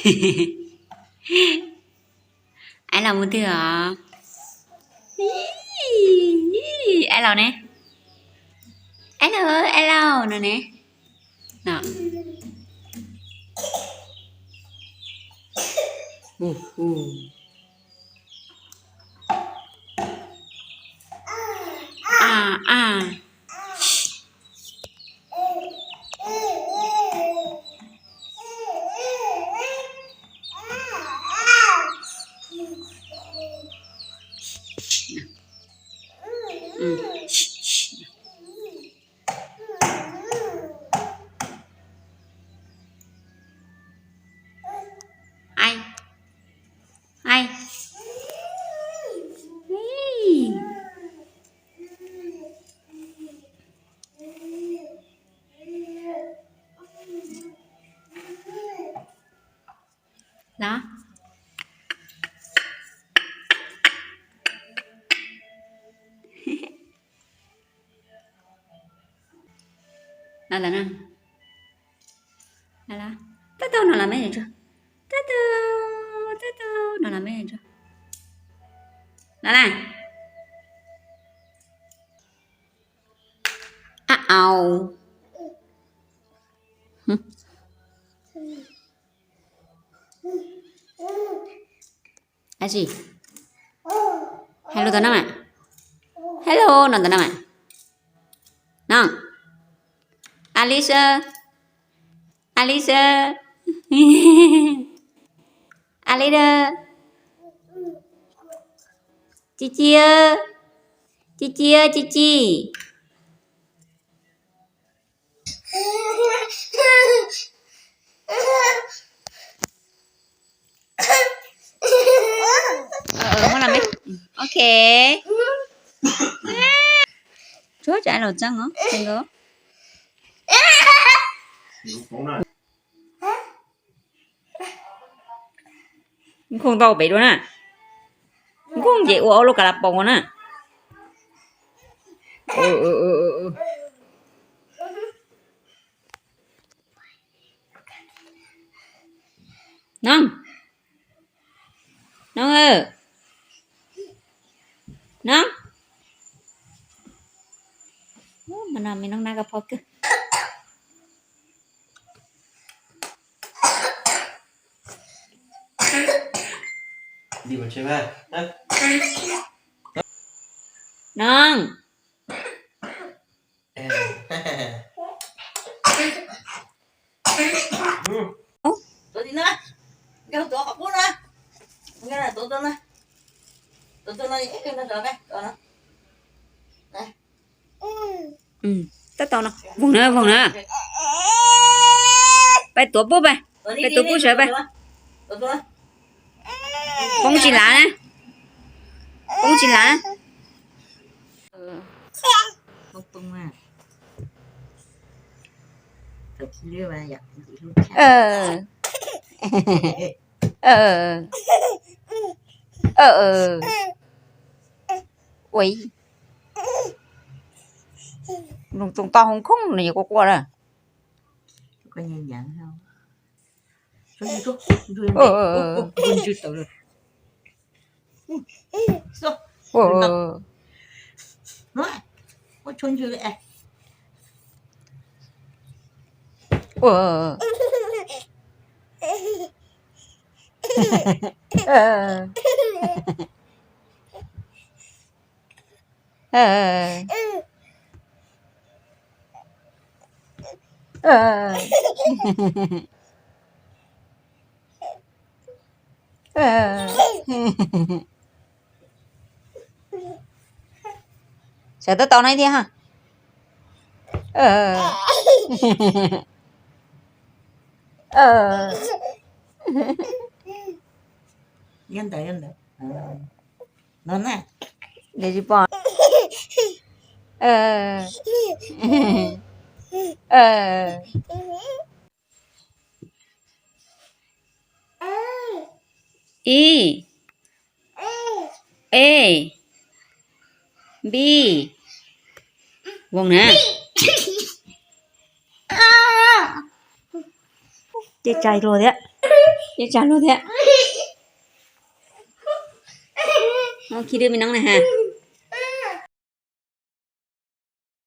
Aib Laus mus twg os? Aib Laus ne? Aib Laus, Aib Laus no ne. No. A, a. Ai, ai. Los. Los lawm na. Los, los. Tab tau no los me tsuag. Tab tau, tab tau no los me tsuag. Los na. A, au. Dab tsi? Hello tus neeg a? Hello no tus neeg a? No. Alice. Alice. Alice. Ci Ci. Ci Ci, Ci Ci. Ok. Tsuav tsam los txeeb os, txeeb os. Nkhooj ntau pem dua na. Nkhooj ces ua ob lub ka la poos na. Noog. Noog. Noog. Ub, mas no me noog nab ka pho kawg. Noog. Tab tau no, voog na, voog na. Peb tuav pub peb, peb tuav pub sawv peb. Poob tsis lav na. Poob tsis lav. Ua, nws txoos tau hoo khoob nws nyuam qhuav quaj na. Sawv tab tau no thiab ha. Nyob ntawd, nyob ntawd. No na. Tsis pom. I, e, bi, voog na. Ces tsais dua thiab. Yeej tsam luag thiab. Khi dwb me noob na ha.